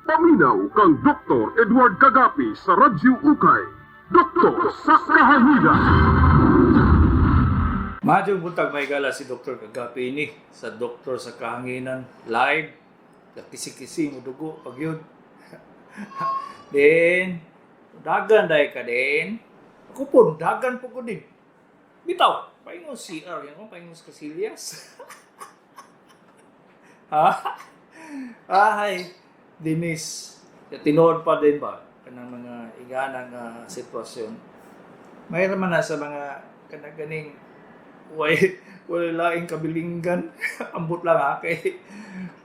Paminaw kang Dr. Edward Kagapi sa Radyo Ukay. Doktor sa Kahanginan. Maayong buntag, mga higala, si Dr. Kagapi ni sa Doktor sa Kahanginan live. Nakisi-kisi mo dugo pag yun. Then, dagan dahil ka din. Ako po, dagan po ko din. Bitaw, paingon CR, yan ko, paingon sa Casillas. Ha? Ay, Denise. Tinuod pa din ba? Kanang mga igana nga sitwasyon. Mayroon man na sa mga kanaganing way wala laing kabilinggan. Ambot lang ha kay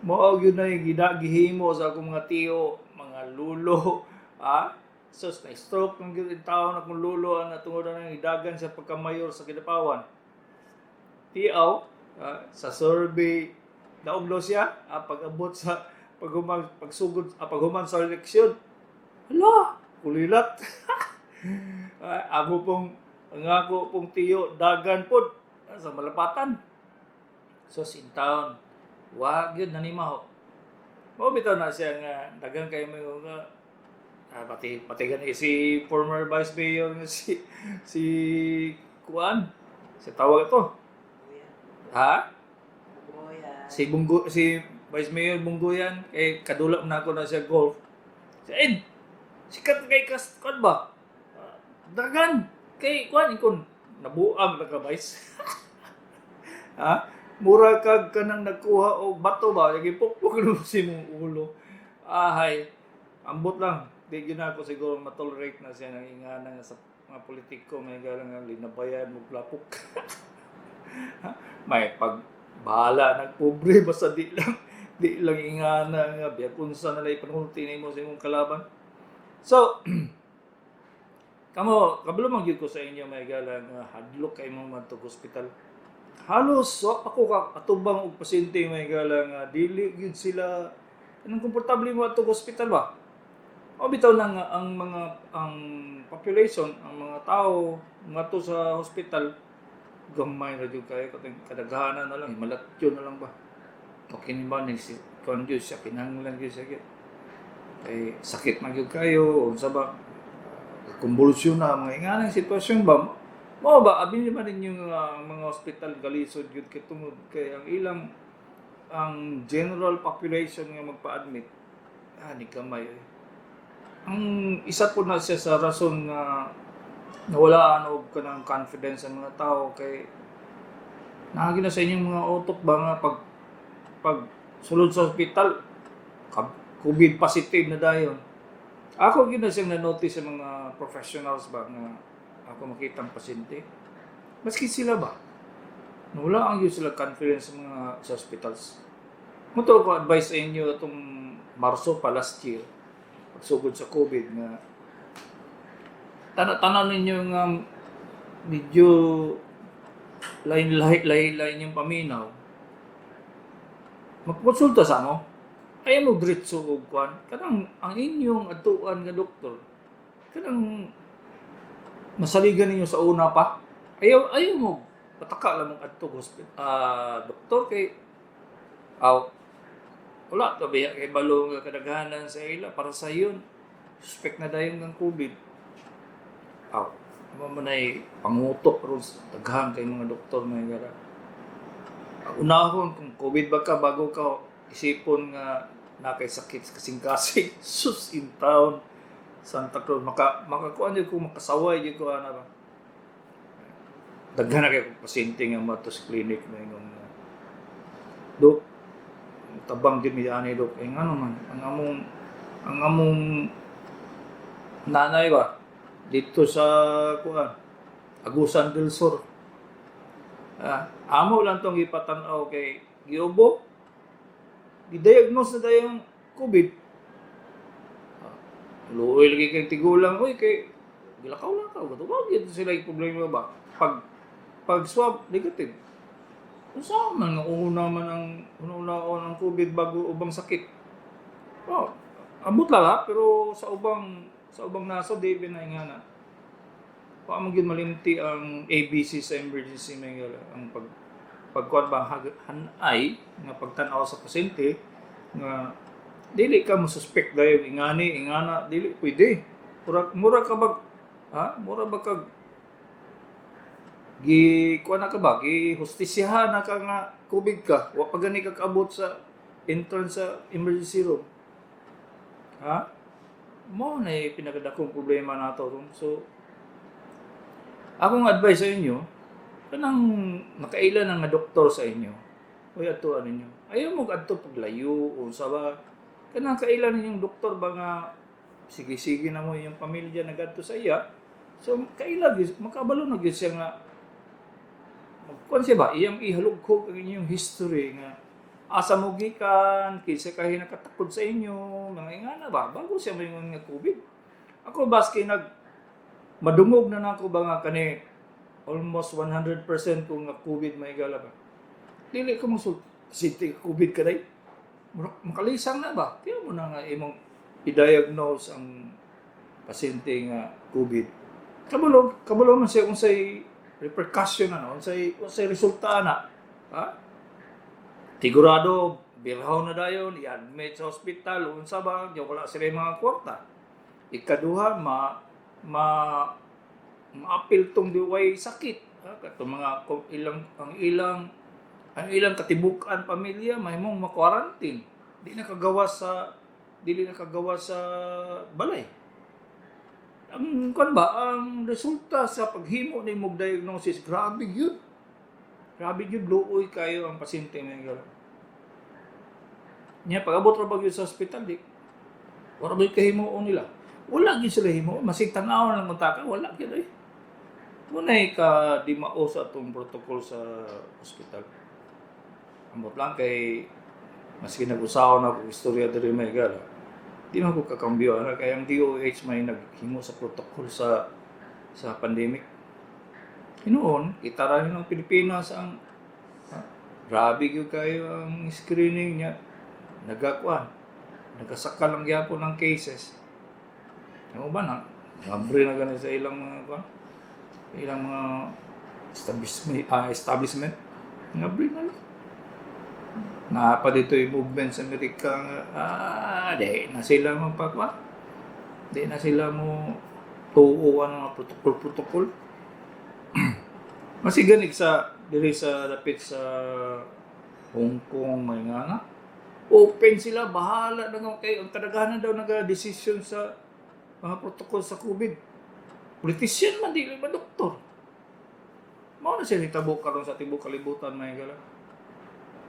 mao gyud na yung gihimo sa akong mga tiyo, mga lulo, ha? Sus, na stroke ng gyud taon akong lulo ang natungod na ng idagan sa pagkamayor sa Kidapawan. Tiaw, sa survey daog daw siya, pag-abot sa paghuman pagsugod, paghuman sa eleksyon. Hala, kulilat. Ako pong ang ako pong tiyo dagan pod sa malapatan. So in town, wag yun nanimaho. Mao bitaw na siya nga dagan kay mo nga pati pati gani si former vice mayor nga si si kuan si tawag ito, ha, si Bunggo, si Vice Mayor Bunggoyan, kay kadulap na ako na siya golf. Si Ed, sikat kay kas kuan ba? Dagan kay kuan ikon nabuang na ka, vice. Ha? Mura kag kanang nagkuha og bato ba, gipukpok no si mong ulo. Ahay, ambot lang. Di gyud na ako siguro matolerate na siya nang ingana nga sa mga politiko may galang nga linabayan mo plapok. May pag bahala nagpobre basta di lang ingana nga biya unsa na lay panulti nimo sa imong kalaban. So kamo kabalo man gyud ko sa inyo, may galang nga hadlok kay mo madtog hospital. Halos so, ako ka atubang og pasyente, may galang nga dili gyud sila anong komportable mo atog hospital ba. O bitaw na nga ang mga ang population, ang mga tao ngadto sa hospital gamay ra gyud kayo, katong kadaghanan na lang himalatyo na lang ba. Okay ni ba ni si kuan gyud siya, kinahanglan gyud siya gyud kay sakit man gyud kayo, unsa ba, kumbulsyon na mga inganang sitwasyon ba. Mao ba abi ni ba ninyo nga ang mga hospital galisod gyud kay tungod kay ang ilang ang general population nga magpa-admit ni gamay eh. Ang isa po na siya sa rason nga nawalaan og kanang confidence ang mga tao kay naagi na sa inyong mga utok ba nga pag pag sulod sa ospital COVID positive na dayon. Ako gyud na siyang na-notice sa mga professionals ba nga ako makita ang pasyente. Maski sila ba, nawala ang yun sila confidence sa mga sa hospitals. Mao to ko advice sa inyo atong Marso pa last year, pagsugod sa COVID nga tanaw ninyo nga medyo lain lahi lahi lain yung paminaw. Magkonsulta sa mo. Ayaw mo diretso og kuan kanang ang inyong adtuan nga doktor kanang masaligan ninyo sa una pa. Ayaw ayaw mo pataka lang mong adto hospital doktor kay aw wala to biya kay balo nga kadaghanan sa ila para sa yun suspect na dayon ng COVID. Aw mo man ay pangutok ron sa daghan kay mga doktor mga gara. Unahon kung COVID ba ka bago ka isipon nga na kay sakit sa kasing-kasing. Sus in town. Santa Cruz maka makakuan jud ko, makasaway jud ko ana ba. Daghan na kay kong pasyente nga moadto sa clinic na ingon nga, "Dok, tabang jud mi ani, dok." Eh ngano man? Ang among nanay ba dito sa kuan Agusan del Sur. Amo lang tong gipatan-aw kay giubo. Gidiagnose na dayong COVID. Luoy lagi kay tigulang oy kay gilakaw-lakaw kato. Wa gyud sila yung problema ba. Pag swab negative. Unsa man nga una man ang una ang COVID bago ubang sakit. Oh, ambot lang ha, pero sa ubang nasod di na nga na. Wa man gyud malimti ang ABC sa emergency may ang pag pagkuan ba hanay nga pagtan-aw sa pasyente nga Dili ka mo suspect dayon ingani, ingana, dili pwede. Mura ka ba, ha? Mura ba kag gi kuan na ka ba, gi hustisyahan na ka nga COVID ka, wa pa gani ka kaabot sa entrance sa emergency room. Ha? Mao na pinakadakong problema nato ron. So, akong advice sa inyo, kanang nakaila na nga doktor sa inyo, uy, adtuan ninyo. Ayaw mo adto paglayo o sa ba, kanang kaila ninyong doktor ba nga sige-sige na mo inyong pamilya nagadto sa iya. So, kaila, makabalo na gyud siya nga magkuan siya ba, iyang ihalughog ang inyong history nga asa mo gikan, kinsa kay nakatakod sa inyo, mga ingana ba, bago siya maingon nga COVID. Ako baski nag madungog na nako ba nga kani almost 100% kung nga COVID, may gala ba. Dili ko mosul sinti COVID ka day. Makalisang na ba? Kaya mo na nga imong i-diagnose ang pasyente nga COVID. Kabalo, kabalo man siya unsay repercussion na, unsay resulta na. Ha? Sigurado, birhaw na dayon, i-admit sa hospital, unsa ba, di wala sila yung mga kwarta. Ikaduha, ma ma maapil tong diway sakit. Ha? Katong mga ilang ang ilang katibukan pamilya mahimong ma-quarantine. Dili nakagawa sa balay. Ang kan ba ang resulta sa paghimo nimo og diagnosis, grabe gyud. Grabe gyud, luoy kayo ang pasyente mga gala. Nya pag-abot ra ba gyud sa ospital, di wala ba kahimuon nila? Wala gyud sila himo, masig tan-aw lang unta ka, wala gyud eh. Munay ka di mao sa atong protocol sa ospital. Ambot lang kay maski nag-usaw na ako istorya diri, may gala. Di man ko kakambyo ana kay ang DOH may naghimo sa protocol sa pandemic. Hinuon, kita ra ng Pilipinas ang ha, grabe gyud kayo ang screening niya. Nagakuan. Nagasakal lang gyapon ang cases. Ano ba na? Ngabre na gani sa ilang mga kuan. Ilang mga establishment. Ngabre na lang. Naa pa dito yung movement sa Amerika nga, di na sila magpakwa. Di na sila mo tuo ang mga protocol-protocol. Masiganig sa diri sa dapit sa Hong Kong, may nga nga. Open sila, bahala na nga kay ang kadaghanan daw naga-decision sa mga protocol sa COVID. Politician man, dili man doktor. Mao na siya nitabo karon sa tibok kalibutan, may gala.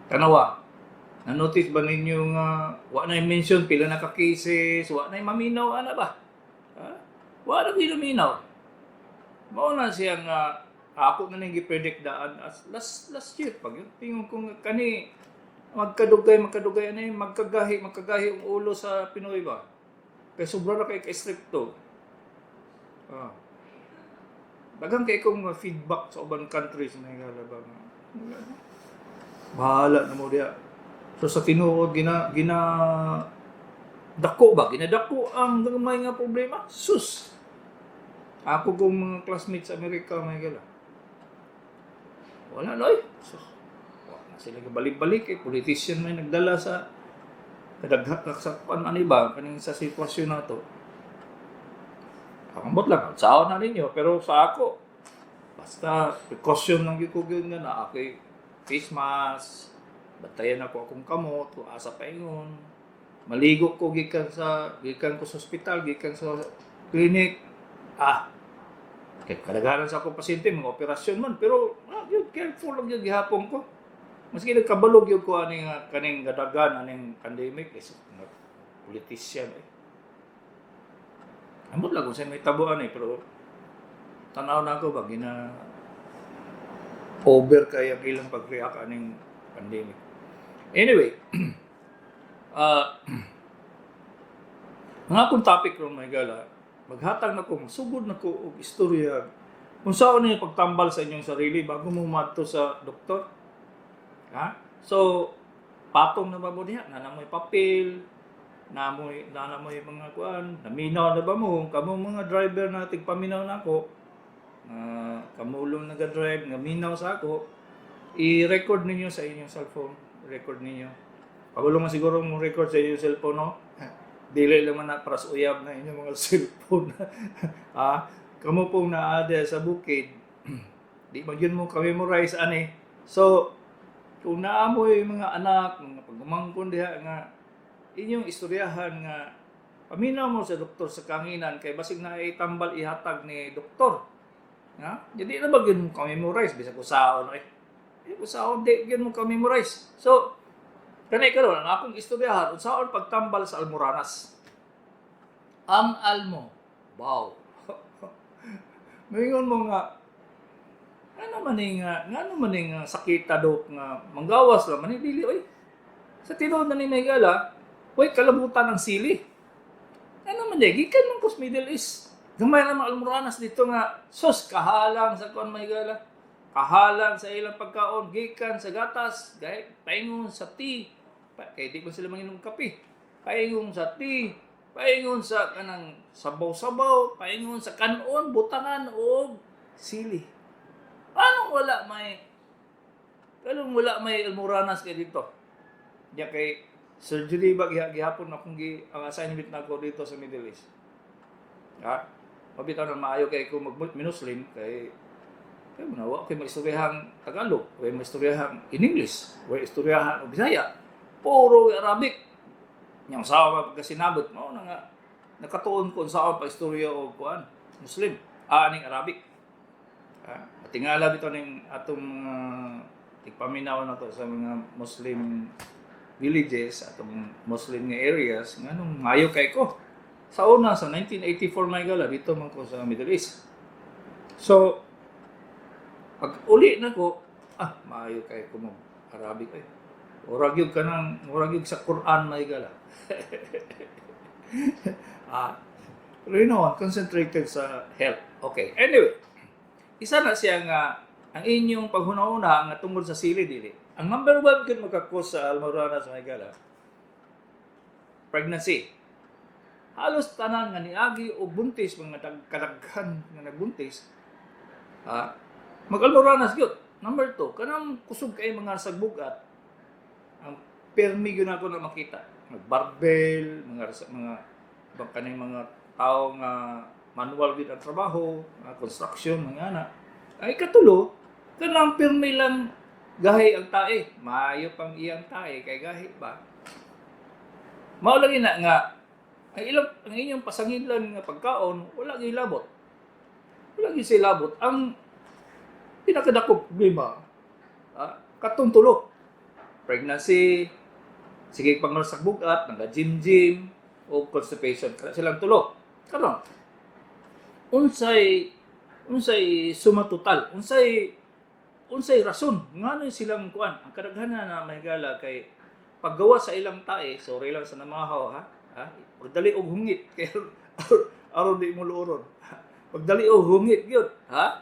Tanawa. Na-notice ba ninyo nga wa na mention pila na ka cases, wa na maminaw ana ba? Ha? Wa na gyud maminaw. Mao na siya nga ako na ning gi-predict daan as last last year pag yun. Tingnan ko nga kani magkadugay magkadugay ani magkagahi magkagahi ang ulo sa Pinoy ba. Kay sobra na kay ka-stricto. Ah. Daghang kay kong mga feedback sa uban countries na hingala ba nga. Bahala na mo diya. So sa tinuod gina gina dako ba, ginadako ang gamay nga problema. Sus. Ako kong mga classmates sa Amerika, may gala. Wala loy. Sus. Wala na sila balik-balik eh. Politician may nagdala sa kadagha sa kuan ani ba kaning sa sitwasyon nato. Ambot lang, sao na ninyo, pero sa ako basta precaution lang gyud ko gyud nga na ako'y face mask, bantayan ako akong kamot, kung asa paingon. Maligo ko gikan ko sa ospital, gikan sa clinic. Ah, kay kadaghanan sa akong pasyente mga operasyon man, pero yun, careful lang gyud gihapon ko. Maski nagkabalo gyud ko ani nga kaning gadagan aning pandemic is mga politician eh. Ambot lang kung sa may tabuan eh, pero tanaw na ako ba gina over kay ang ilang pag-react aning pandemic. Anyway, ang akong topic ron, may gala, maghatag na ko, magsugod na ko og istorya kung saan ninyo pagtambal sa inyong sarili bago mo madto sa doktor. Ha? So, patong na ba mo diha? Naa na mo'y papel, naa na mo'y mga kuan, naminaw na ba mo? Kamo mga driver na tigpaminaw na ako, kamulong naga-drive, nga minaw sa ako, i-record ninyo sa inyong cellphone. Record ninyo. Pagulo man siguro mo record sa inyong cellphone, no? Dili lang man na para sa uyab na inyong mga cellphone. Kamo pong naa sa bukid, di man yun mo ka-memorize ani. So, kung naa moy mga anak, mga pagumangkon diha nga inyong istoryahan nga paminaw mo sa doktor sa kahanginan kay basig na tambal ihatag ni doktor. Ha? Jadi na ba gyud mo ka-memorize bisag usaon eh. Di usaon di gyud mo ka-memorize. So, kanay karon ang akong istoryahan unsaon pagtambal sa almoranas. Ang almo, wow. Moingon mo nga ngano man ni nga sakita, dok, nga manggawas ra man ni? Dili oy. Sa tinuod na ni mahigala, way kalabutan ng sili. Ano man eh, gikan man ko sa Middle East. Gamay ra mga almoranas dito nga, sus, kahalang sa kuan, mahigala. Kahalang sa ilang pagkaon, gikan sa gatas, gay, paingon sa tea. Kay di man sila manginom kape. Paingon sa tea, paingon sa kanang sabaw-sabaw, paingon sa kanon, butangan og sili. Anong wala may almoranas kay dito? Diya kay surgery ba gihapon akong gi ang assignment na ako dito sa Middle East. Ha? Mabitaw na maayo kay ko mag Muslim kay kay manawa kay maistoryahang Tagalog, kay maistoryahang in English, way istoryahan og Bisaya. Puro Arabic. Yang sawa pagka sinabot mao na nga nakatuon ko sa pa istorya og kuan Muslim, aning Arabic. Ha? Tingala bitaw ning atong mga tigpaminaw na to sa mga Muslim villages, atong Muslim nga areas, nganong maayo kay ko. Sa una, sa 1984, may gala, dito man ko sa Middle East. So, pag uli na ko, maayo kay ko mag Arabic ay. Murag yun ka nang, murag yun sa Quran, may gala. Pero concentrated sa health. Okay, anyway, isa na siya nga ang inyong paghuna-una nga tungod sa sili, dili. Ang number one gyud maka-cause sa almoranas, may gala, pregnancy. Halos tanan nga niagi og buntis, mga kadaghan nga nagbuntis, mag-almoranas gyud. Number two, kanang kusog kay mga sagbugat, ang permi gyud ako na makita. Magbarbel, mga mga bang kaning mga tao nga manual gyud ang trabaho, mga construction, mga ana. Ay katulo, kanang pirmi lang gahi ang tae. Maayo pang iyang tae kay gahi ba. Mao lagi na nga ang ilang ang inyong pasanginlan nga pagkaon wala gilabot. Wala gyud silabot. Ang pinakadako problema, katong tulo. Pregnancy, sige pang sa bugat, naga gym gym o constipation. Kana silang tulo. Karon, unsay unsay suma total, unsay unsay rason ngano silang kuan? Ang kadaghanan na, mahigala, kay paggawa sa ilang tae, sorry lang sa namahaw ha, ha, pagdali og hungit kay aron di mo luoron. Pagdali og hungit gyud ha,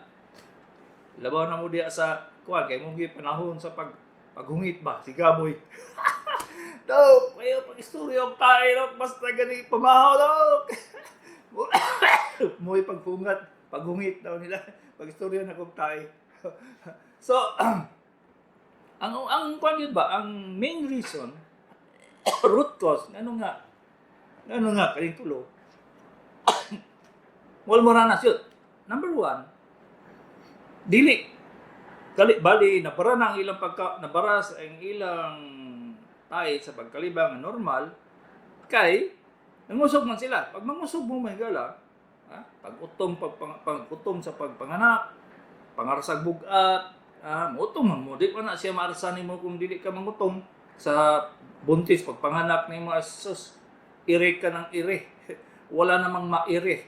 labaw na mo diya sa kuan kay mo panahon sa paghungit ba si Gaboy. Dok, kayo pag istorya og tae, dok, basta gani pamahaw, dok. Mo'y pagpungat, paghungit daw nila. Pag istorya na kog tae. So, ang kuan yun ba, ang main reason, root cause, ano nga, kaning tulo, almoranas yun. Number one, dili, kali, bali, nabara na ang ilang pagka, nabara sa ang ilang tae sa pagkalibang nga normal, kay, nangusog man sila. Pag mangusog mo, mahigala, ha? Pag-utom, pag-utom sa pagpanganak, pangarsag bugat, mutong man mo, di pa na siya maarsa nimo kung dili ka mangutom sa buntis pagpanganak nimo, sus, ire ka ng ire. Wala namang maire.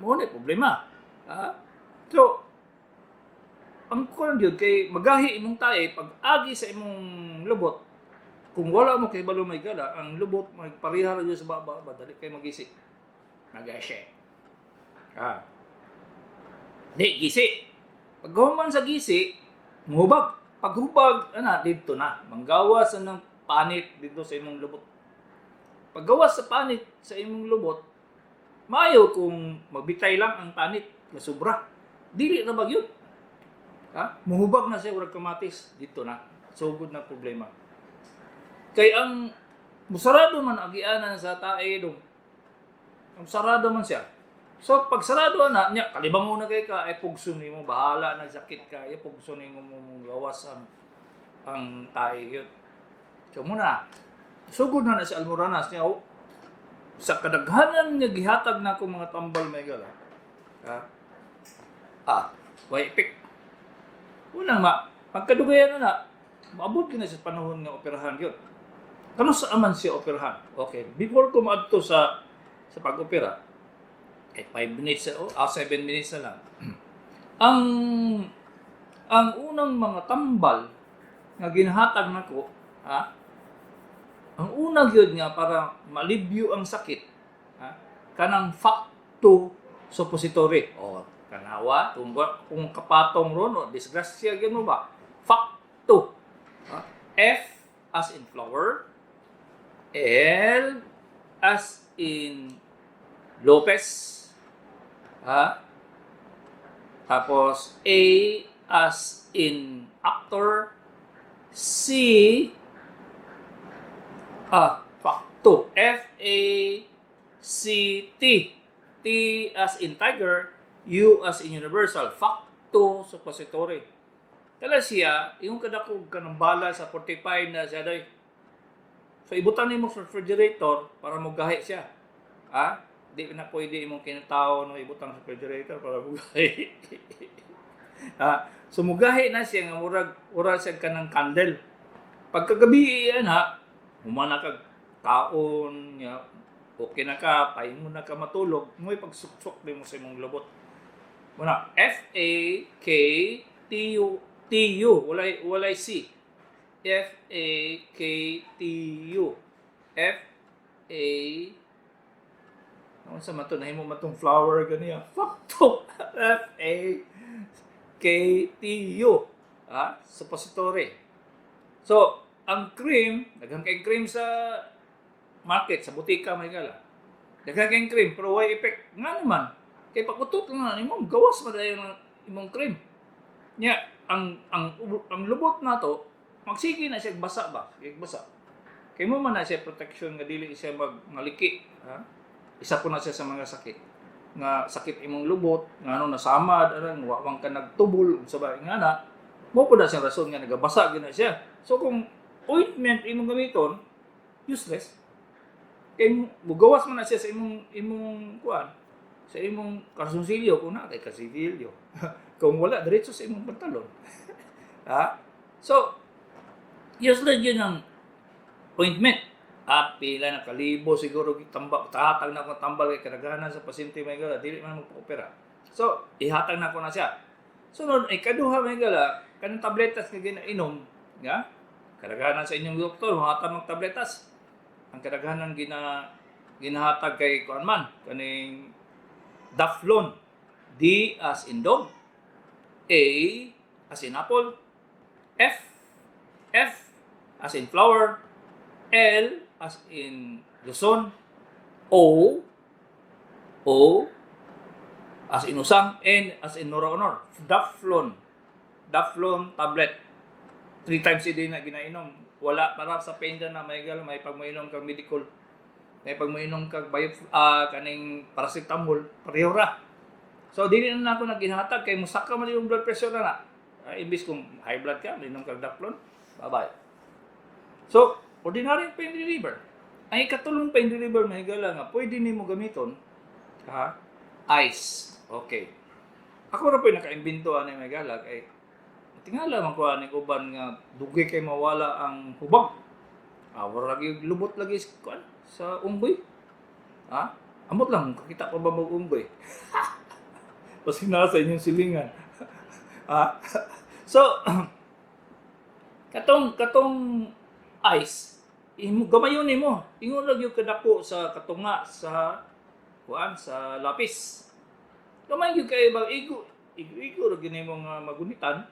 Mo na problema. So, ang kuan gyud kay magahi imong tae pag agi sa imong lubot. Kung wala mo kay balo, may gala, ang lubot magpareha ra gyud sa baba ba, dali kay magisi. Magasi. Di gisi. Pag human sa gisi, muhubag. Paghubag, ana, dito na. Manggawas na ng panit dito sa imong lubot. Paggawas sa panit sa imong lubot, maayo kung magbitay lang ang panit na sobra. Dili na bagyod. Ha? Muhubag na siya urag kamatis. Dito na. Sugod na problema. Kay ang musarado man agianan sa tae dong. Ang sarado man siya. So pag sarado na niya, kalibangon na kay ka, ay pugson nimo, bahala na sakit ka, ay pugson nimo mo gawas ang tae yun. So muna, sugod na na si Almoranas niya, oh, sa kadaghanan nga gihatag na akong mga tambal, may gala. Ha? Ah, way effect. Unang ma, pagkadugayan na na, maabot na sa panahon nga operahan yun. Kano sa aman siya operahan? Okay, before ko maadto sa pag-opera, eh 5 minutes, oh, 7 minutes na lang. Ang unang mga tambal nga ginhatag nako, ha? Ang una gyud nga para malibyo ang sakit, ha? Kanang Faktu suppository. Oh, kanawa, kung kapatong ron, oh, disgrasya gyud mo ba? Faktu. Ha? F as in flower, L as in Lopez, ha? Tapos A as in actor, C, ah, Faktu. F A C T. T as in tiger, U as in universal. Faktu suppository. Kala siya, yung kadakog ka ng bala sa 45 na siya day. So ibutan nimo sa refrigerator para mogahi siya. Ah, di na pwede imong kinatao no ibutang sa refrigerator para mogahi. Ah, so mugahi na siya nga murag ura siya kanang candle. Pagkagabi ana, humana kag kaon nga okay na ka, pahingon na ka matulog, mo'y pagsuksok nimo sa imong lubot. Muna, F A K T U T U, walay C. F A K T U. F A. Ano sa man to, nahimo man tong flower ganiya. Fuck to. F A K T U. Ah, suppository. So, ang cream, daghan kay cream sa market, sa butika may gala. Daghan kay cream, pero way effect. Nga naman, kay pagutot lang na nimo, gawas man dayon ang imong cream. Nya, ang lubot nato, magsige na siya basa ba? Sige basa. Kay mo man na siya protection nga dili siya mag maliki, ha? Isa po na siya sa mga sakit nga sakit imong lubot, nga ano nasamad, aran wa man ka nagtubol, unsa ba nga na, mo po na siyang rason nga nagabasa gyud na siya. So kung ointment imong gamiton, useless. Kay mugawas man na siya sa imong kuan, sa imong kalsonsilyo kung na kay kalsonsilyo. Kung wala, diretso sa imong pantalon. Ha? So, useless yun ang ointment. Ah, pila na kalibo siguro gitamba, tatag na akong tambal kay kadaghanan sa pasyente, may gala, dili man magpa-opera. So, ihatag na ko na siya. Sunod ay kaduha, may gala, kanang tabletas nga ginainom, nga kadaghanan sa inyong doktor, muhatag mag tabletas. Ang kadaghanan ginahatag kay kuan man, kaning Daflon. D as in dog, A as in apple, F F as in flower, L as in Luzon, O O as in usang, N as in Nora Aunor. Daflon. Daflon tablet. Three times a day na ginainom. Wala para sa pain na may gal, may pag moinom kag medical. May pag moinom kag bio, kaning paracetamol, pareho ra. So dili na nako nagginhatag kay musaka man yung blood pressure na na. Imbis kung high blood ka, minom kag Daflon. Bye-bye. So, ordinary pain reliever. Ang ikatulong pain reliever, may gala, nga pwede nimo gamiton, ha? Ice. Okay. Ako ra po naka-imbento ani, may gala, kay tingala man ko ani uban nga dugay kay mawala ang hubag. Ah, wala lagi lubot lagi sa kuan sa unggoy. Ha? Amot lang kakita pa ba mag unggoy? Basta nasa inyong silingan. Ah. So katong ice imo gamayon nimo. Ingon lang yung kadako sa katunga sa kuan sa lapis. Gamay gyud kay bang igo igo igo ra gyud nimo nga magunitan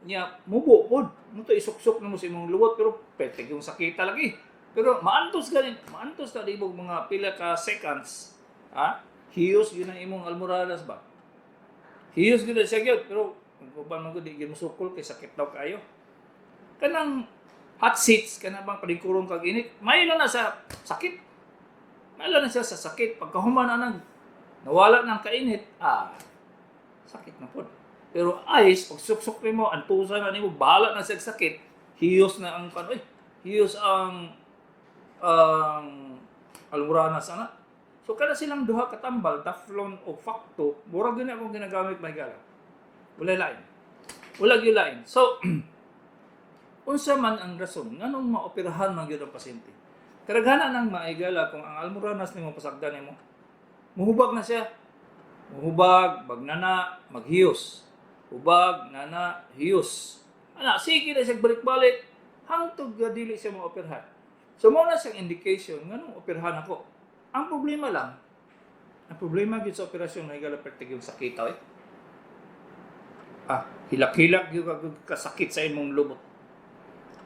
nya mubo pod mo to isuksok nimo sa imong luwot, pero pwede yung sakita lagi. Pero maantos ganin, maantos na libog mga pila ka seconds, ha, hiyos gyud ang imong almoranas ba, hiyos gyud na siya gyud. Pero ang uban man gud di gyud mosukol kay sakit daw kayo. Kanang Hot seats kana bang palingkurong kag init, maayo lang na sa sakit. Maayo lang na siya sa sakit. Pagkahuman na nang nawala ng kainit, sakit na pod. Pero ice, pag suksok nimo, antusan na nimo, bahala na siya sakit, hiyos na ang kan, oy, hiyos ang almoranas ana. So kada silang duha katambal, Daflon o Facto, murag gyud na akong ginagamit, mga higala. Wala lain. Wala gyud lain. So unsa man ang rason nganong maoperahan man gyud ang pasyente? Kadaghanan ng maigala, kung ang almoranas nimo pasagdan nimo, muhubag na siya. Muhubag, bagnana, maghiyos. Hubag, nana, hiyos. Ana, sige na siya balik-balik hangtod ga dili siya maoperahan. So mao na siyang indication nganong operahan ako. Ang problema lang, ang problema gyud sa operasyon, mga higala, pertig yung sakit eh. Hilak-hilak gyud ka kasakit sa imong lubot.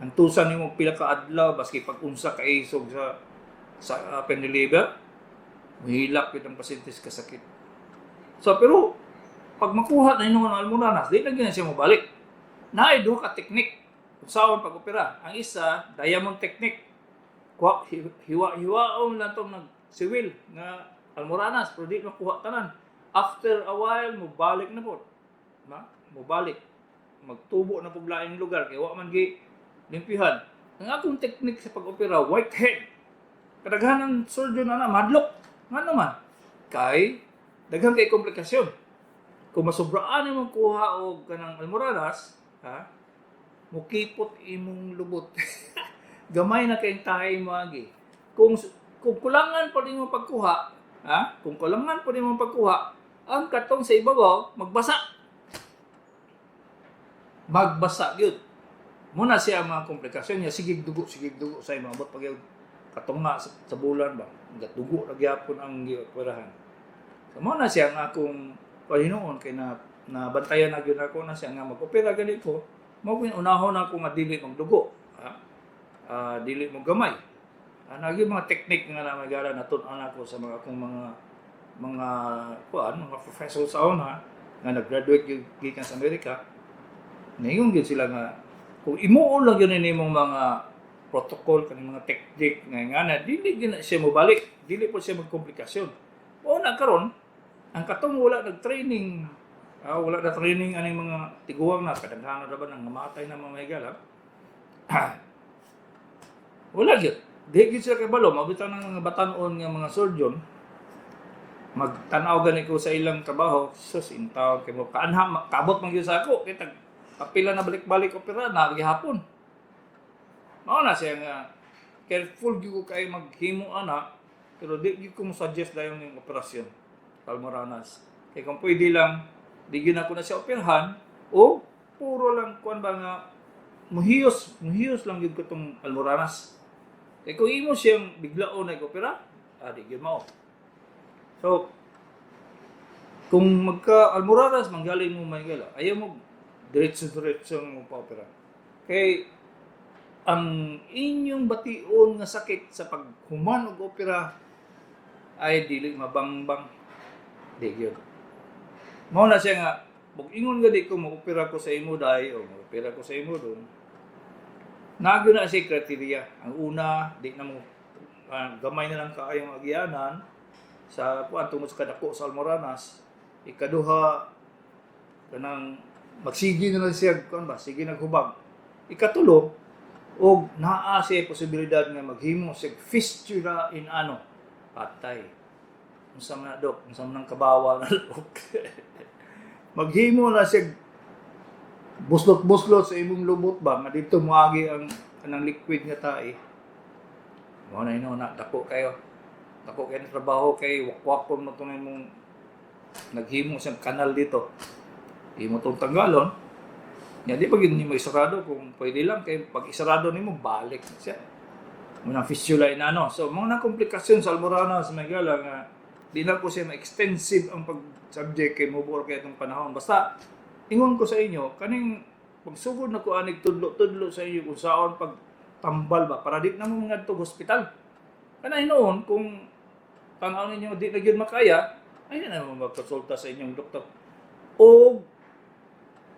Antusan nimo pila ka adlaw baski pag unsa ka isog sa peniliber, muhilak gyud ang pasyente sa kasakit. So pero pag makuha na ingon ang almoranas, di na gyud na siya mobalik. Naay duha ka teknik unsaon pag-opera. Ang isa, diamond technique. Kuha hiwa-hiwaon lang tong nagsiwil nga almoranas pero di makuha tanan. After a while, mobalik na po. Ma, mobalik. Magtubo na pug laing lugar kay wa man gi limpihan. Ang akong technique sa pag-opera, Whitehead. Kadaghanan surgeon na madlok. Nga naman? Kay daghan kay komplikasyon. Kung masobraan imong kuha og kanang almoranas, ha? Mukipot imong lubot. Gamay na kay tahay mo agi. Kung kulangan pa nimo pagkuha, ha? Kung kulangan pa nimo pagkuha, ang katong sa ibabaw magbasa. Magbasa gyud. Muna siya ang mga komplikasyon niya, sige dugo sa imong abot pag katunga sa bulan ba. Dugo ra gyapon ang gioperahan. So mao na siya ang akong pahinuon kay na nabantayan na gyud ako na siya nga mag-opera gani ko, mao gyud unahon ako nga dili magdugo, ha? Dili mo gamay. Ana gyud mga technique nga na magara natun-an ako sa mga akong mga kuan, mga professor sa una nga nag-graduate gyud gikan sa Amerika. Ningon gyud sila nga kung imuon lang gyud nimong mga protocol, kaning mga technique nga na dili gyud na siya mobalik, dili po siya magkomplikasyon. Mao na karon ang katong wala nag-training, wala na training aning mga tiguang na kadaghanan ra ba nang namatay na mga higala. Wala gyud. Di gyud sila kabalo, mabitang ng mga batan-on nga mga surgeon, magtanaw gani ko sa ilang trabaho, sus intaw kay mo kaanha kaabot man gyud sa ako kay tag kapila na balik-balik opera na gihapon. Mao na siya nga careful gyud ko kay maghimo ana, pero di gyud ko mo suggest dayon yung operasyon almoranas. Kay kung pwede lang, di gyud ako na siya operahan o puro lang kuan ba nga muhiyos, muhiyos lang gyud ko tong almoranas. Kay kung imo siyang biglaon na opera, di gyud mao. So, kung magka almoranas manggaling mo, may ayaw mo diretso-diretso mo pa-opera. Kay ang inyong bation nga sakit sa paghuman og opera ay dili mabangbang. Di gyud. Mao na siya nga pag ingon gani ko mo-opera ko sa imo dai o mo-opera ko sa imo dong. Naa gyud na siya criteria. Ang una, di na mo gamay na lang kaayong agyanan sa kuan tungod sa kadako sa almoranas. Ikaduha, kanang magsige na lang siya kuan ba, sige naghubag. Ikatulo, og naa siya posibilidad nga maghimo siya fistula in ano, patay. Unsa man na, dok? Unsa man ang kabawa na, dok? Maghimo na siya buslot-buslot sa imong lubot ba nga dito moagi ang kanang liquid nga tae. Mao na ino na dako kayo. Dako kayo ng trabaho kay wakwakon mo tong imong naghimo siyang kanal dito. Imo tong tanggalon. Nya di pa gyud nimo isarado kung pwede lang, kay pag isarado nimo balik na siya. Muna fistula in ano. So mga na komplikasyon sa almoranas, mga higala, nga di na ko siya ma-extensive ang pag-subject kay mubor kay itong panahon. Basta ingon ko sa inyo kaning pagsugod na ko anig tudlo-tudlo sa inyo kung saon pag tambal ba para di na mo mga hospital. Kana hinuon kung tan-aw ninyo di na gyud makaya, ay na mo magkonsulta sa inyong doktor. O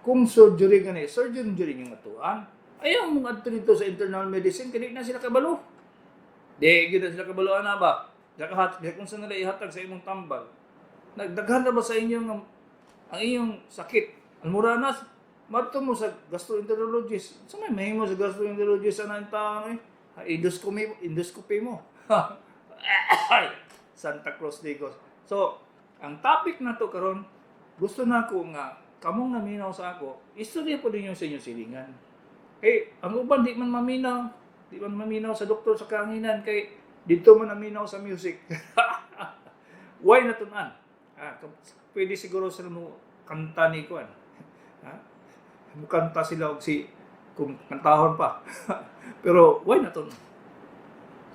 kung surgery gani, surgeon gyud inyong atuan. Ayaw mong adto dito sa internal medicine, kay di na sila kabalo. Di gyud na sila kabalo ana ba. Dakahat kung sa nila ihatag sa imong tambal. Nagdaghan na ba sa inyong ang inyong sakit? Almoranas, madto mo sa gastroenterologist. Sa may mahimo sa gastroenterologist ana ang taon eh. Endoscopy, endoscopy mo. Ay, Santa Cruz Digos. So, ang topic na to karon, gusto na ko nga kamong naminaw sa ako, istorya po ninyo sa inyong silingan. Kay ang uban di man maminaw, di man maminaw sa doktor sa kahanginan kay dito man naminaw sa music. Why natun-an? Ah, pwede siguro sila mo kanta ni kuan. Ha? Mo kanta sila og si kung kantahon pa. Pero why natun?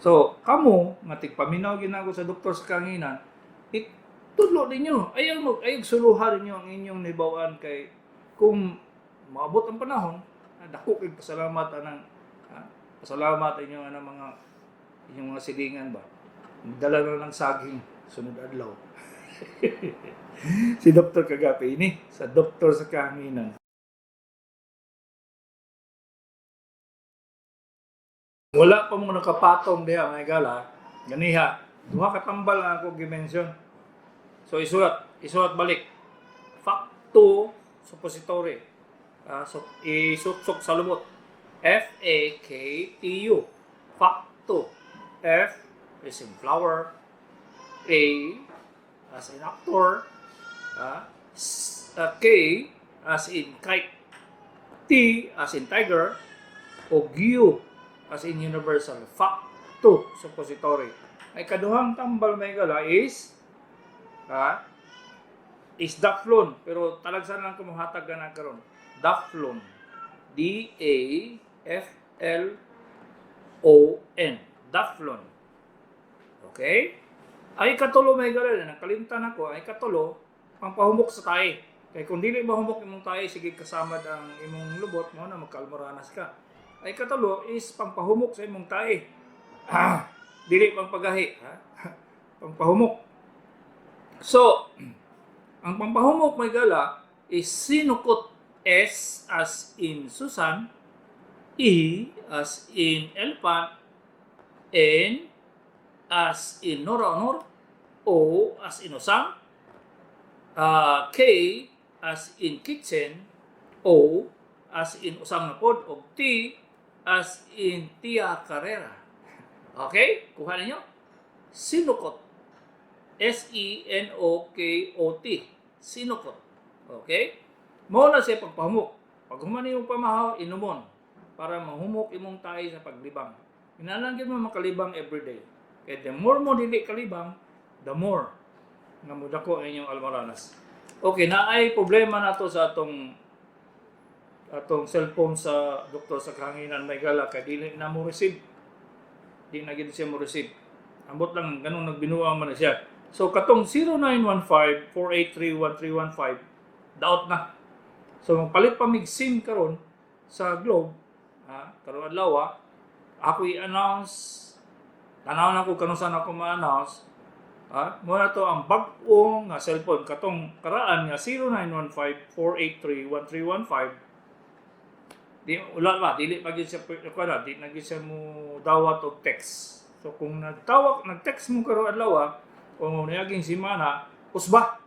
So, kamo nga tigpaminaw ginago sa doktor sa kahanginan, itudlo ninyo. Ayaw mo, ayaw suluhan ninyo ang inyong nibawan kay kung maabot ang panahon, dako kay pasalamat anang pasalamat inyong anang mga inyong mga silingan ba. Dala na ng saging sunod adlaw. Si Dr. Kagapi ini sa Doktor sa Kahanginan. Wala pa mo nakapatong diha mga gala. Ganiha, duha ka tambal ang ako gi-mention. So isulat, isulat balik. Facto suppository. So isuksok sa lumot. F A K T U. Facto. F is in flower. A as in actor. K as in kite. T as in tiger. O U as in universal. Facto suppository. Ay kaduhang tambal may gala is is Daflon, pero talagsan lang kumuhatag ka na karon. Daflon. D A F L O N. Daflon. Okay? Ay katulo may gala, nakalimtan ako, ay katulo pangpahumok sa tae. Kay kung dili mahumok imong tae, sige kasama ang imong lubot mo na magkalmoranas ka. Ay katulo is pangpahumok sa imong tae. Dili pangpagahi, ha? Pangpahumok. So, ang pampahumok may gala is sinukot. S as in Susan, E as in elephant, N as in Nora Aunor, O as in Osang, K as in kitchen, O as in Osang na pod, o T as in Tia Carrera. Okay? Kuha ninyo? Sinukot. Senokot. Sinukot. Okay? Mao na siya pagpahumok. Pag human imong pamahaw, inumon para mahumok imong tae sa paglibang. Kinahanglan gyud mo makalibang everyday. Kay the more mo dili kalibang, the more nga mudako ang inyong almoranas. Okay, naay problema nato sa atong atong cellphone sa doktor sa kahanginan may gala kay dili na mo receive. Di na gid siya mo receive. Ambot lang ganun nagbinuang man na siya. So katong 0915-483-1315 daot na. So magpalit pa mig SIM karon sa Globe, karon adlaw, ako i-announce, tanaw na ko kanus-a ako ma-announce, mo na to ang bag-o nga cellphone katong karaan nga 0915-483-1315. Di wala ba, dili pa gyud siya kuan na, di na gyud siya mo dawat og text. So kung nagtawag, nag-text mo karon adlaw o niaging semana, usba.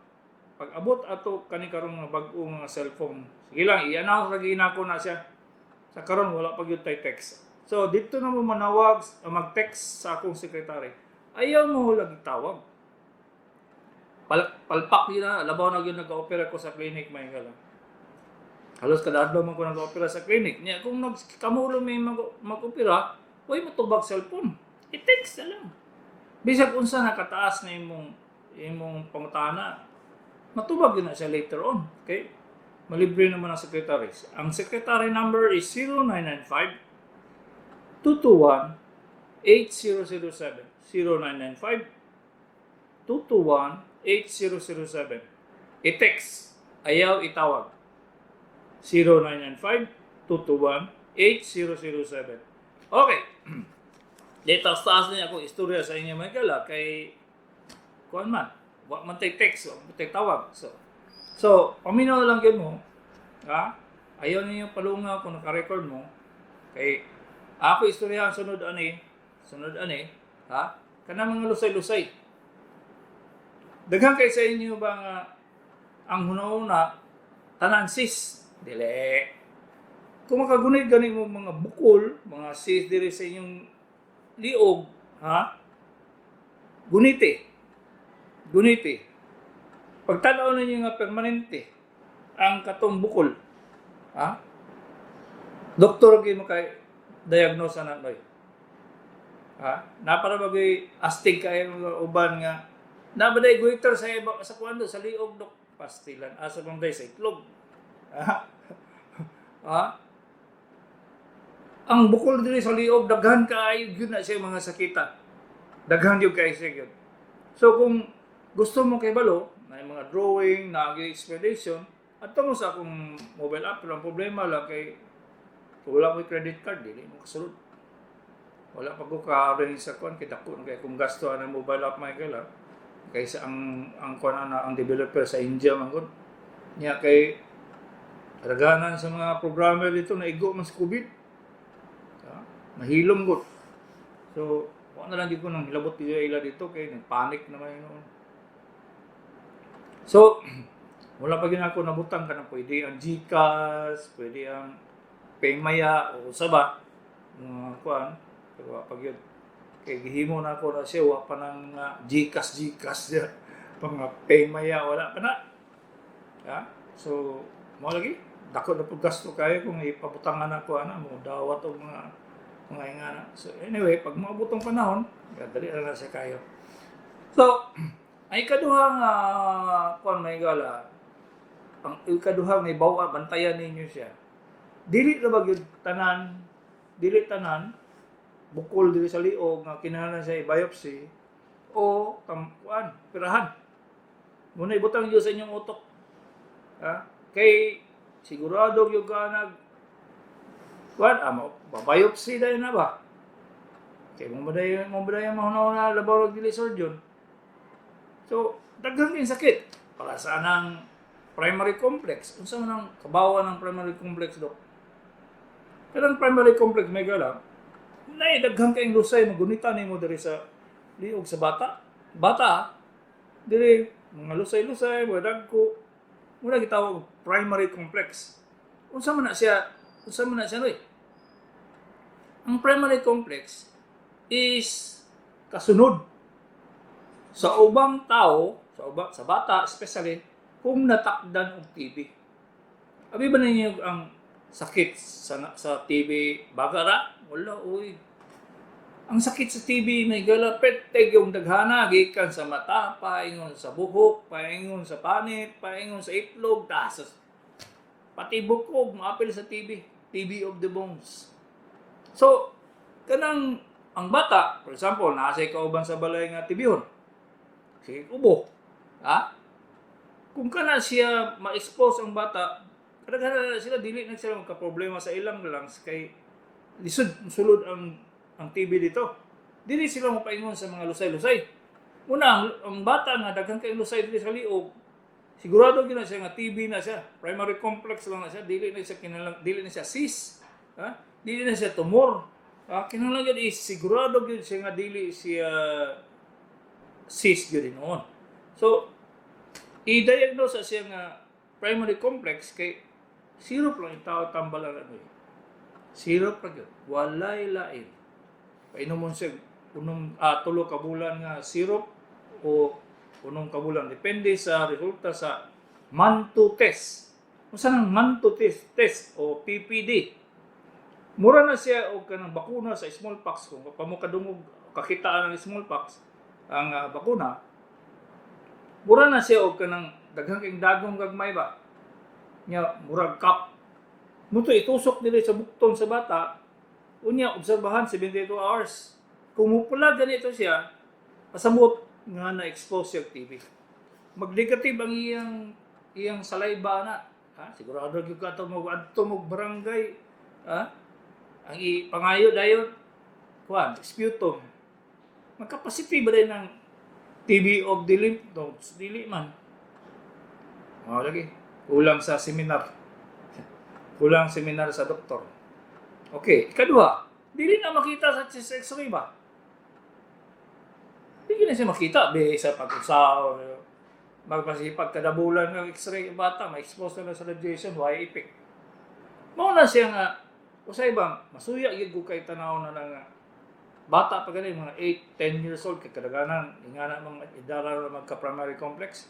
Pag abot ato kani karon nga bag-o nga cellphone, sige lang i-announce lagi nako na siya. Sa karon wala pa gyud tay text. So dito na mo manawag, mag-text sa akong secretary. Ayaw mo lagi tawag. Palpak yun na, labaw na gyud nag-opera ko sa clinic may gala. Halos kada adlaw man ko nag-opera sa clinic. Niya kung nagkamulo may mag-opera, way motubag cellphone. I-text na lang. Bisag unsa na kataas na imong imong pangutana, matubag yun na siya later on. Okay? Malibre naman ang secretary. Ang secretary number is 0995 221 8007. 0995 221 8007. I-text. Ayaw itawag. 0995 221 8007. Okay. Di taas-taas na ako istorya sa inyo mga gala kay kuan man. Wa man tay text, wa man tay tawag. So, paminaw lang gyud mo. Ha? Ayaw ninyo palunga kung naka-record mo. Kay ako istorya ang sunod ani, ha? Kanang mga lusay-lusay. Daghan kay sa inyo ba nga ang hunahuna tanan cyst? Dili. Kung makagunit gani mo mga bukol, mga cyst diri sa inyong liog, ha? Guniti. Guniti. Pagtanaw ninyo nga permanente ang katong bukol, ha? Doktor gyud mo kay diagnose na noy. Ha? Napara bagay astig kay mga uban nga nabaday goiter sa iba sa kuan do, sa liog, dok, pastilan asa bang day sa itlog. Ha? Ha? Ang bukol diri sa liog, daghan kaayo gyud na siya mga sakita. Daghan gyud kaayo siya gyud. So kung gusto mo kay balo, na yung mga drawing, na explanation, at mo sa akong mobile app, pero ang problema lang kay kung wala mo'y credit card, dili mo kasulod. Wala pa ko ka-arrange sa kuan kay dako na kay kung gasto ang mobile app, Michael, ha. Kaysa ang kuan ana, ang developer sa India man gud. Nya kay kadaghanan sa mga programmer dito na igo man sa COVID. Ha? Nahilom gud. So, wa na lang gyud ko nang hilabot dito ila dito kay nagpanic naman yun noon. So, wala pa gyud ako nabutang kanang pwede ang GCash, pwede ang Paymaya o sa ba mga kuan, pero wa pa gyud. Kay gihimo na ako na siya, wa pa nang GCash GCash siya. Mga Paymaya wala pa na. Ha? So, mo lagi dako na pud gasto kayo kung ipabutangan ako ana mo dawat og mga ingana. So anyway, pag moabot ang panahon, dali na na siya kayo. So, ang ikaduha nga kuan, may gala, ang ikaduha nga ibaw, bantayan ninyo siya. Dili ra ba gyud tanan, dili tanan bukol diri sa liog nga kinahanglan siya i-biopsy o kuan, pirahan. Muna ibutang gyud sa inyong utok. Ha? Kay sigurado gyud ka nag kuan amo, biopsy dahil na ba? Kay mo ba mahuna labaw og dili surgeon. So, daghan kayong sakit. Para sa anang primary complex. Unsa man ang kabawa ng primary complex, dok? Kanang primary complex, may gala, nay daghan kayong lusay magunita nimo diri sa liog sa bata. Bata, ah. Diri mga lusay-lusay, mga dagko. Muna gitawag primary complex. Unsa man na siya? Unsa man na siya, noy? Ang primary complex is kasunod sa ubang tao, sa ubang sa bata especially kung natakdan og TB. Abi ba ninyo ang sakit sa TB bagara? Wala, uy. Ang sakit sa TB may gala perteg yung daghana gikan sa mata, paingon sa buhok, paingon sa panit, paingon sa itlog, tas pati bukog maapil sa TB, TB of the bones. So, kanang ang bata, for example, nasa kauban sa balay nga TB-hon. Sige, ubo. Ha? Kung kana siya ma-expose ang bata, kadaghanan na sila dili na sila magka-problema sa ilang lungs kay lisod sulod ang TB dito. Dili sila mapaingon sa mga lusay-lusay. Una, ang bata nga daghan kay lusay dili sa liog, sigurado gyud na siya nga TB na siya. Primary complex lang na siya, dili na siya kinahanglan, dili na siya cyst, ha? Dili na siya tumor. Ha? Kinahanglan gyud is sigurado gyud siya nga dili siya cyst gyud noon. So, i-diagnose siya nga primary complex kay syrup lang yung tao tambal ang ano eh. Syrup ra gyud. Walay lain. Painumon siya unom 3 ka bulan nga syrup o 6 ka bulan, depende sa resulta sa Mantoux test. Unsa nang Mantoux test o PPD? Mura na siya og kanang bakuna sa smallpox. Kung pa mo kadungog kakitaan ng smallpox ang bakuna, mura na siya og kanang daghang kay dagong gagmay ba nya, murag cup mo to, itusok dili sa bukton sa bata, unya obserbahan 72 hours. Kung mupula ganito siya, pasabot nga na-expose siya og TB. Mag-negative ang iyang saliva na, ha, sigurado gyud ka to mo adto mo barangay, ha, ang ipangayo dayon kuan, sputum. Magka-positive ba din ng TB of the lymph nodes? Dili man. Oh, lagi kulang sa seminar, kulang seminar sa doktor. Okay, ikaduha, dili na makita sa chest X-ray ba? Di na siya makita be sa pag-usaw, magpasipag kadabulan ng X-ray ang bata, ma-expose na sa radiation, why effect. Mao na siya nga usay bang masuya gyud ko kay tanaw na lang nga bata pa gani, mga 8, 10 years old, kay kadaghanan ingana mga idara na magka primary complex.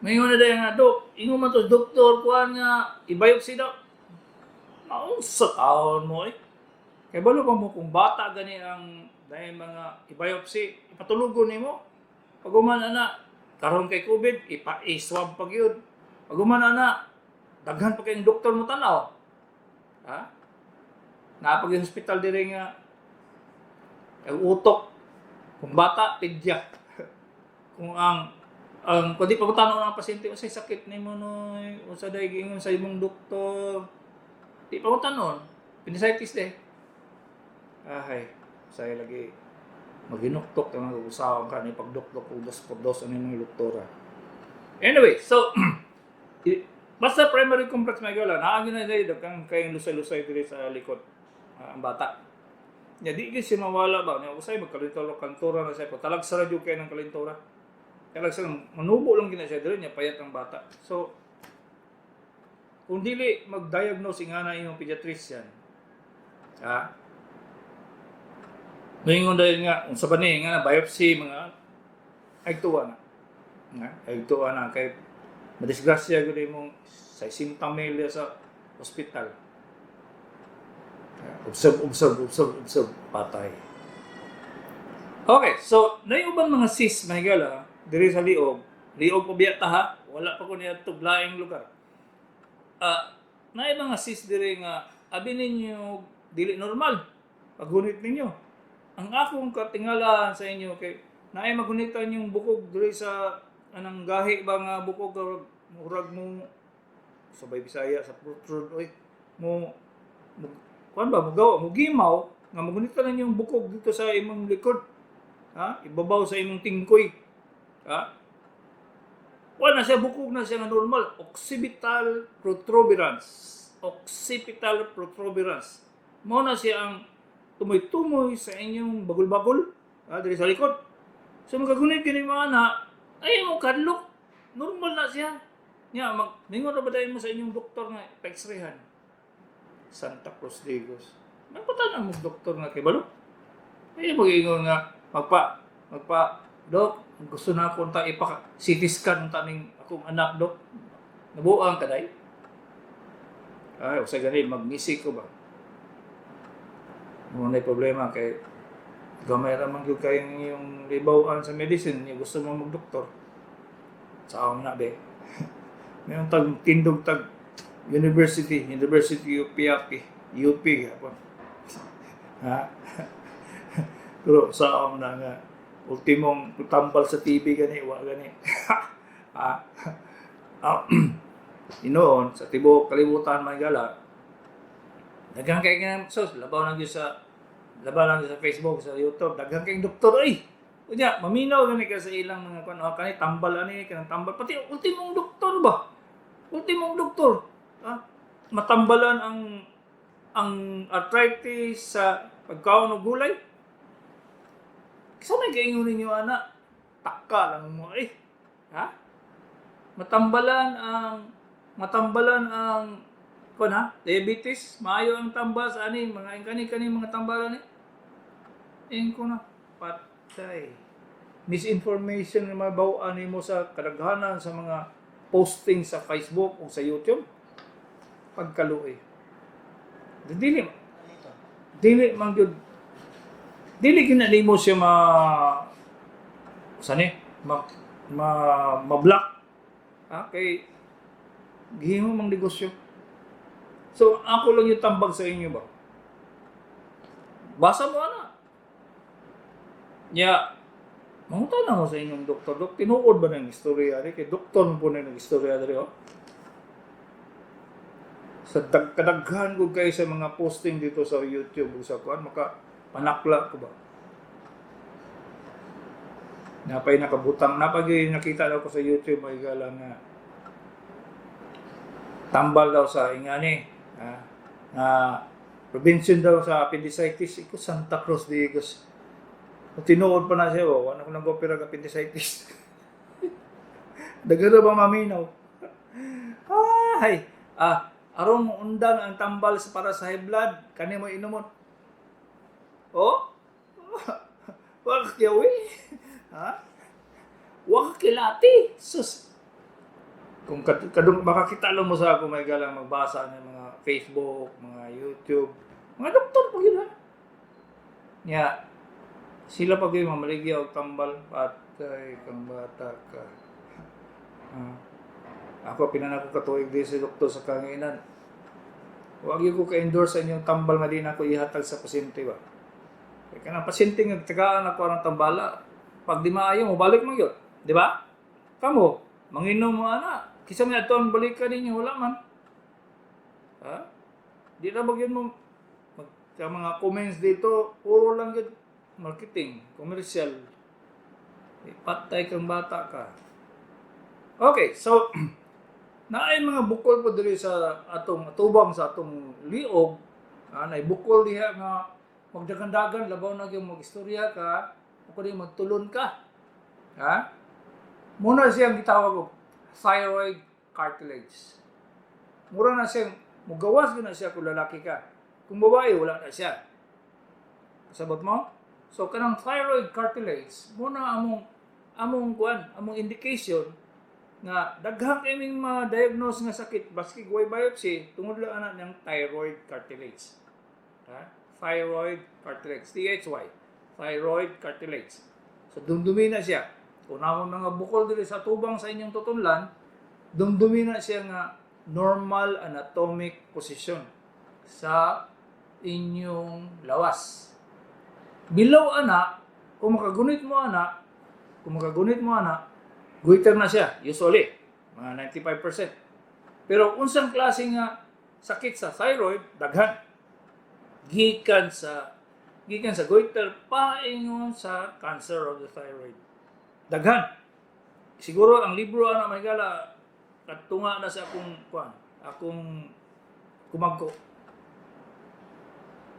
Ngayon na dahil nga, "Dok, ingon man to, doktor, kuan nga, i-biopsy daw." Maunsa taon mo eh. Kay balo pa mo kung bata gani ang dahil mga i-biopsy, ipatulugon nimo. Pag human ana, karon kay COVID, ipa-swab pag yun. Pag human ana, daghan pa kayong doktor mo tanaw. Ha? Napag yung hospital diri nga ang utok kung bata pedya. Kung ang kung di pa tanaw ang pasyente, "Unsay sakit nimo noy? Unsa day giingon sa imong doktor?" Di pa mo tanon, "Appendicitis de." Ahay, say lagi maginuktok ang mga usawan ka ni pagdukdok og dos por dos ano yung mga doktora. Anyway, so basta primary complex, may gala, naagi na dahil dagkang kayong lusay-lusay diri sa likod, ang bata. Nya di gyud siya mawala ba? Nya usay magkalintura kantura na siya. Talag sa radyo kay ng kalintura. Talag sa manubo lang gina siya diri, nya payat ang bata. So kung dili mag-diagnose nga na imong pediatrician, ha? Moingon dahil nga, unsa ba ni nga na biopsy mga ay tuwa na. Nga, ay tuwa na kay madisgrasya gyud imong sa 60 mil sa ospital. Observe, observe, observe, observe, patay. Okay, so nay uban mga cyst, mga higala, diri sa liog, liog pa biya ta ha, wala pa ko niya laing lugar. Ah, naay mga cyst diri nga abi ninyo dili normal. Paggunit ninyo. Ang akong katingala sa inyo kay naay magunitan yung bukog diri sa anang gahi ba nga bukog, murag mo sabay Bisaya sa protrude oy mo kuan ba, mugawa mo gimaw nga magunitan ninyo yung bukog dito sa imong likod, ha, ibabaw sa imong tingkoy, ha. Wala na siya, bukog na siya nga normal, occipital protuberance. Occipital protuberance mao na siya ang tumoy-tumoy sa inyong bagol-bagol, ha, diri sa likod. So magagunit kini mga anak ay mo kadlok, normal na siya. Nya mag mingon ra ba dayon mo sa inyong doktor nga pa-x-rayhan? Santa Cruz Digos. Magpatan mo doktor nga kay balo. Ay mag-ingon nga magpa "Dok, gusto na akong ta ipa CT scan ta ning akong anak, dok." Nabuang ka day. Ay, usay gani magmisik ko ba. Mo na problema kay gamay ra man gyud kayong yung libawan sa medicine, yung gusto mo magdoktor. Sa na be. Mayroon tag tindog tag university, University of Piapi, UP gapon. Ha? Pero sa na nga ultimong tambal sa TV gani wa gani. Ha? Ah, inoon sa tibuok kalibutan, may gala. Daghan kay nga sos labaw lang gyud sa Facebook, sa YouTube, daghan kay doktor ay. Unya, maminaw gani ka sa ilang mga kuan, ah, kani tambal ani, kanang tambal pati ultimong doktor ba? Ultimong doktor. Ah, matambalan ang arthritis sa pagkaon og gulay. Sa may kaingon ninyo ana, taka lang mo eh. Ha? Matambalan ang kuan ha, diabetes, maayo ang tambal sa ani mga kani kani mga tambalan ni. Ingon ko na, patay. Misinformation na mabaw-an nimo sa kadaghanan sa mga posting sa Facebook o sa YouTube. Pagkaluoy. Dili dili man gyud, dili gyud na nimo siya ma sani ma ma ma-block, ha, kay gihimo mang negosyo. So ako lang yung tambag sa inyo ba, basa mo ana, nya mangutana mo sa inyong doktor, "Dok, tinuod ba ng istorya ri?" Kay doktor mo po na ng istorya diri oh. Sa kadaghan ko kay sa mga posting dito sa YouTube ug sa kuan, maka panakla ko ba. Napay nakabutang, napag nakita daw ko sa YouTube, may gala nga tambal daw sa ingani, ha? Nga prevention daw sa appendicitis. Iko Santa Cruz de Igos. Kung tinuod pa na siya, oh, wala ko nang opera ng appendicitis. Daghan ra ba maminaw? Ay, aron mo undang ang tambal sa para sa high blood, kani mo inumon. Oh? Wa ka kiyawi? Ha? Wa ka kilati? Sus. Kung kadung makakita lang mo sa ako may galang magbasa ng mga Facebook, mga YouTube, mga doktor po yun ha. Nya, sila pa gyud mamaligya og tambal, patay kang bata ka. Ah. Ako pila na ko katuig di sa doktor sa kanginan. Wag gyud ko ka-endorse sa inyong tambal nga di na ako ihatag sa pasyente ba. Kay kanang pasyente nga tagaan ako ang tambala, pag di maayo mobalik man gyud, di ba? Kamo, manginom mo ana, kisa may atuan balikan ninyo, wala man. Ha? Di na ba gyud mo mag, sa mga comments dito, puro lang gyud marketing, commercial. Eh, patay kang bata ka. Okay, so naay mga bukol po diri sa atong atubang sa atong liog, naay bukol diha nga magdagan-dagan, labaw na gyud magistorya ka o kundi magtulon ka. Ha? Muna siyang gitawag og thyroid cartilage. Mura na siyang mugawas gyud na siya kung lalaki ka. Kung babae, wala na siya. Sabot mo? So kanang thyroid cartilage, muna among among kuan, among indication nga daghang kaming ma-diagnose nga sakit baski way biopsy tungod lang ana ng thyroid cartilage. Ha? Thyroid cartilage, THY. Thyroid cartilage. So dumdumi na siya. Kung naa moy mga bukol diri sa tubang sa inyong tutunlan, dumdumi na siya nga normal anatomic position sa inyong lawas. Below ana, kung makagunit mo ana, kung makagunit mo ana, goiter na siya, usually, mga 95%. Pero unsang klase nga sakit sa thyroid, daghan. Gikan sa goiter paingon sa cancer of the thyroid. Daghan. Siguro ang libro ana may gala katunga na sa akong kuan, akong kumagko.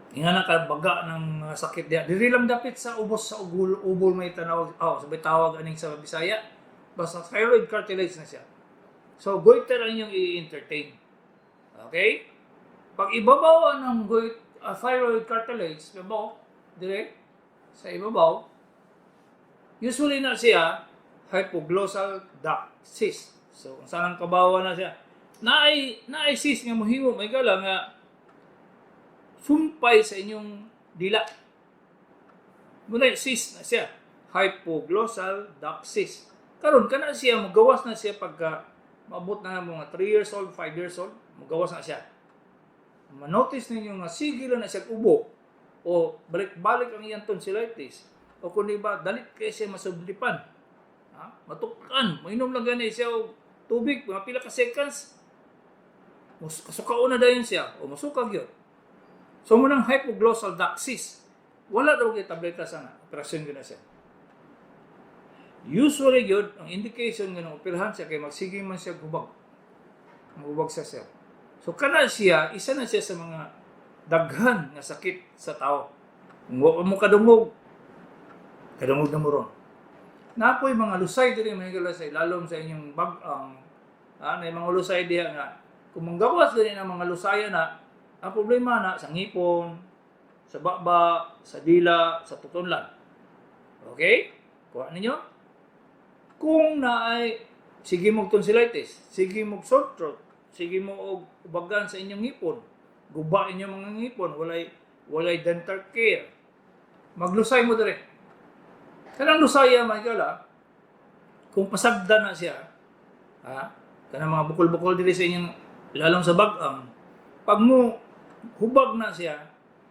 Nga na kabaga ng sakit diha. Diri lang dapit sa ubos sa ugol, ubol may tanaw, oh, sabay tawag aning sa Bisaya. Basta thyroid cartilage na siya. So goiter ang inyong i-entertain. Okay? Pag ibabaw ng thyroid cartilage, ibabaw, dire, sa ibabaw, usually na siya hypoglossal duct cyst. So, kung saan ang kabawa na siya, naay cyst nga mohimo may gala nga sumpay sa inyong dila. Muna cyst na siya. Hypoglossal duct cyst. Karon kana siya mugawas na siya pagka maabot na mga 3 years old, 5 years old, mugawas na siya. Manotice ninyo nga sige lang na siya ubo o balik-balik ang iyang tonsillitis o kung di ba dalit kay siya masublipan. Ha? Matukan, mainom lang gani siya og tubig mga pila ka seconds. Mus kasukaon na dayon siya o masuka gyud. So mo nang hypoglossal duct cyst. Wala daw kay tableta sa nga, operasyon gyud na siya. Usually gyud ang indication nga nang operahan siya kay magsige man siya hubag. Mahubag sa siya. So kana siya, isa na siya sa mga daghan nga sakit sa tao. Kung wa mo kadungog, kadungog na mo ron. Napoy mga lusay diri mahigala sa ilalom sa inyong bag-ang, ah, na mga lusay diha nga kung manggawas diri ng mga lusaya na, ang problema na sa ngipon, sa baba, sa dila, sa tutunlan. Okay? Kuha ninyo? Kung naay sige mo tonsillitis, sige mo sore throat, sige mo og ubagan sa inyong ngipon, guba inyong mga ngipon, walay dental care. Maglusay mo dire. Kanang lusaya man kala, kung pasagdan na siya, ha, kanang mga bukol-bukol diri sa inyong lalong sa bag-ang, pag mo hubag na siya,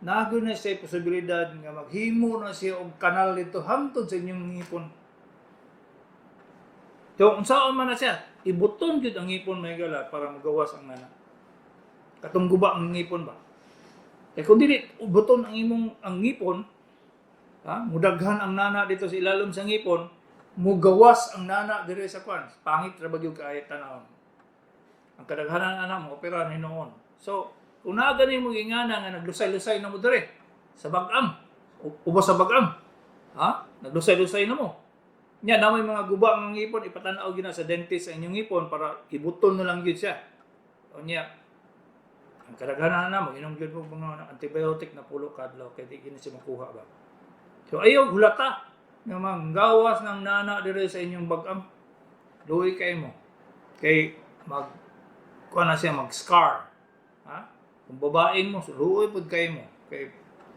nago na siya posibilidad nga maghimo na siya og kanal dito hangtod sa inyong ngipon. So, unsaon man na siya, ibuton gyud ang ngipon may gala para magawas ang nana. Katong guba ang ngipon ba? Kay kung dili buton ang imong ang ngipon, ha, mudaghan ang nana dito sa ilalom sa ngipon, mugawas ang nana diri sa kwan. Pangit ra ba gyud kaayo tan-awon. Ang kadaghanan ana mo opera hinuon. So, Kung naa gani mo ingana nga naglusay-lusay na mo dire sa bag-ang, ubos sa bag-ang. Ha? Naglusay-lusay na mo. Nya na may mga guba ang ngipon, ipatan-aw gyud na sa dentist ang inyong ngipon para ibuton na lang gyud siya. O nya, ang kadaghanan na mo, inom gyud mo mga antibiotic na pulo ka adlaw kay di gyud na siya makuha ba. So ayaw hulata nga manggawas ng nana dire sa inyong bag-ang. Luoy kay mo. Kay mag kuha na siya, mag-scar. Ha? Kung babaeng mo, so luoy pud kay mo. Kay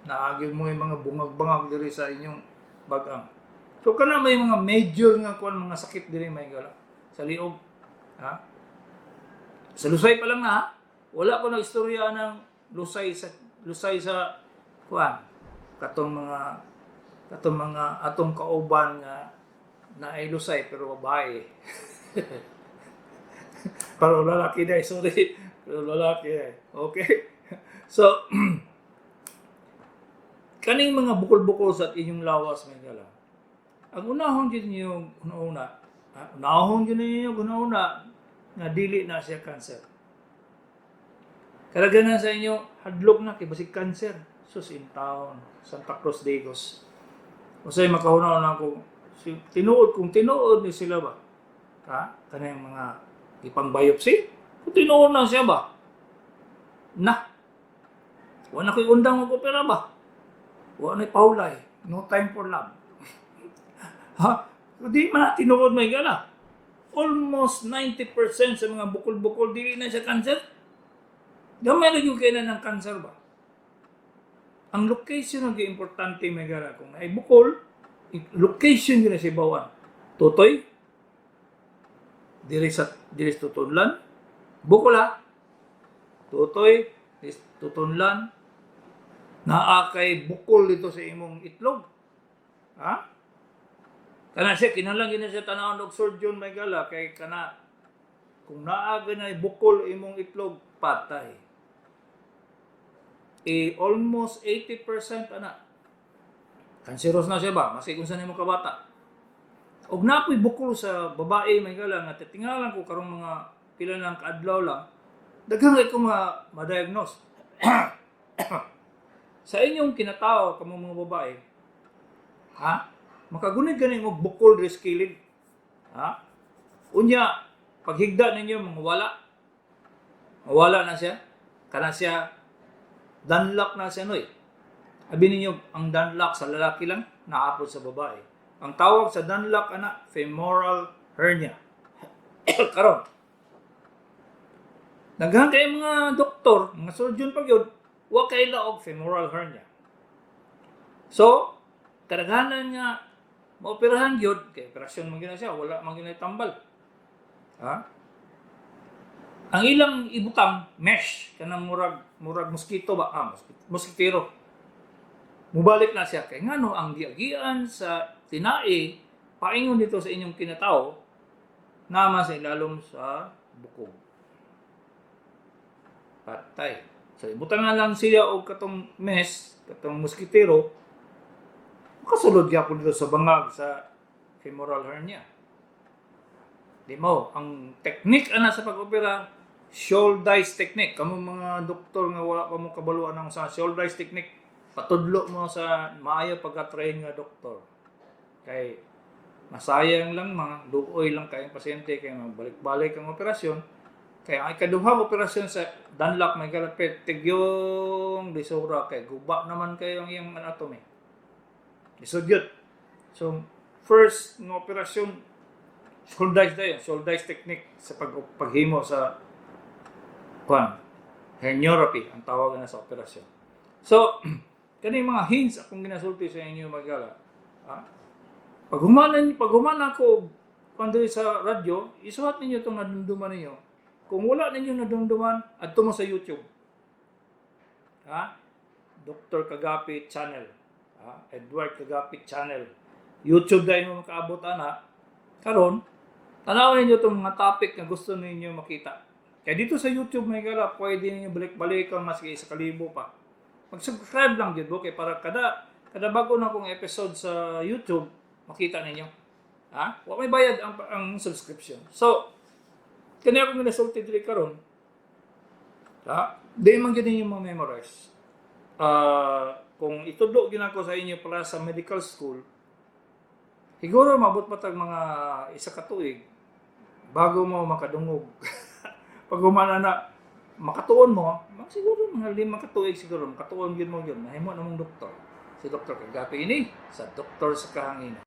naagi mo yung mga bungag-bangag diri sa inyong bag-ang. So kana may mga major nga kuan, mga sakit diri may gala sa liog. Ha? Sa lusay pa lang na ha? Wala ko nag-istorya ng lusay sa kuan, katong mga atong kauban nga naay lusay pero babae. Pero lalaki na, sorry. Pero lalaki eh. Okay. So, kaning mga bukol-bukol sa inyong lawas may gala. Ang unahon gyud ninyo una-una, unahon gyud ninyo una-una nga dili na siya cancer. Karaganan sa inyo, hadlok na kay basig cancer. Sus in town, Santa Cruz Digos. Usay makahuna na ako, si, tinuod, kung tinuod ni sila ba? Ha? Kanang mga ipang biopsy? Kung tinuod na siya ba? Na. Wala ko'y undang mag-opera ba? Wala na'y pahulay. No time for love. Ha? Di man na tinuod may gala. Almost 90% sa mga bukol-bukol dili na siya cancer. Gamay ra gyud kay na ng cancer ba? Ang location ang importante may gala. Kung ay bukol, location yun na siya bawan. Tutoy, diri sa tutunlan, bukol ha. Tutoy, diri sa tutunlan, naa kay bukol dito sa imong itlog. Ha? Kana siya, kinahanglan gyud na siya tanawon og surgeon may gala kay kana kung naa na bukol imong itlog, patay. Eh, almost 80% ana. Cancerous na siya ba? Maski kung saan nimo kabata. Og napoy bukol sa babae may gala nga titingalan ko karong mga pila lang kaadlaw lang, daghan kay ko ma-diagnose. Sa inyong kinatao kamo mga babae, ha? Makagunit gani mo bukol diri sa kilid. Ha? Unya, paghigda ninyo mawala. Mawala na siya. Kana siya dunlock na siya noy. Abi ninyo ang dunlock sa lalaki lang, naapod sa babae. Ang tawag sa dunlock ana, femoral hernia. Karon, daghan kay mga doktor, mga surgeon pa gyud, wa kay og femoral hernia. So, kadaghanan nga maoperahan gyud kay operasyon man gyud na siya, wala man gyud na tambal. Ha? Ang ilang ibutang mesh kanang murag mosquito ba? Ah, mosquito, mosquitero. Mubalik na siya kay ngano ang giagian sa tinai paingon dito sa inyong kinatao naman sa ilalom sa bukog. Patay. So ibutang na lang siya og katong mesh, katong mosquitero, makasulod gyapon dito sa bangag sa femoral hernia. Di mo, ang technique ana sa pag-opera, Shouldice technique. Kamo mga doktor nga wala pa mo kabaluan ng sa Shouldice technique, patudlo mo sa maayo pagka-train nga doktor. Kay masayang lang, mga luoy lang kayong pasyente kay mabalik-balik ang operasyon. Kaya ang ikaduhang operasyon sa Dunlock may galapit tigyong lisura kay guba naman kayo ang iyang anatomy. Lisod yun. So first nga operasyon, Shouldice dayon, Shouldice technique sa paghimo sa kuan, herniorrhaphy ang tawag na sa operasyon. So kaning mga hints akong ginasulti sa inyo magala. Ha? Pag humana ko kuan diri sa radyo, isuhat ninyo itong nadumduman ninyo. Kung wala ninyo nadumduman, adto mo sa YouTube. Ha? Dr. Kagapi Channel. Ha? Edward Kagapi Channel. YouTube dahil mo makaabot ana. Karon, tanawin ninyo itong mga topic na gusto ninyo makita. Kaya dito sa YouTube may gala, pwede ninyo balik-balikan maski 1,000 pa. Mag-subscribe lang gyud okay para kada bago na akong episode sa YouTube makita ninyo. Ha? Wa may bayad ang subscription. So, kani akong ginasulti diri karon. Ha? Di man gyud ninyo ma-memorize. Kung itudlo gyud nako sa inyo para sa medical school, siguro mabot pa tag mga isa ka tuig bago mo makadungog. Pag humana na makatuon mo, siguro mga 5 ka tuig siguro makatuon gyud mo gyud, mahimo na mong doktor. Si Dr. Kagapi ini sa Doktor sa Kahanginan.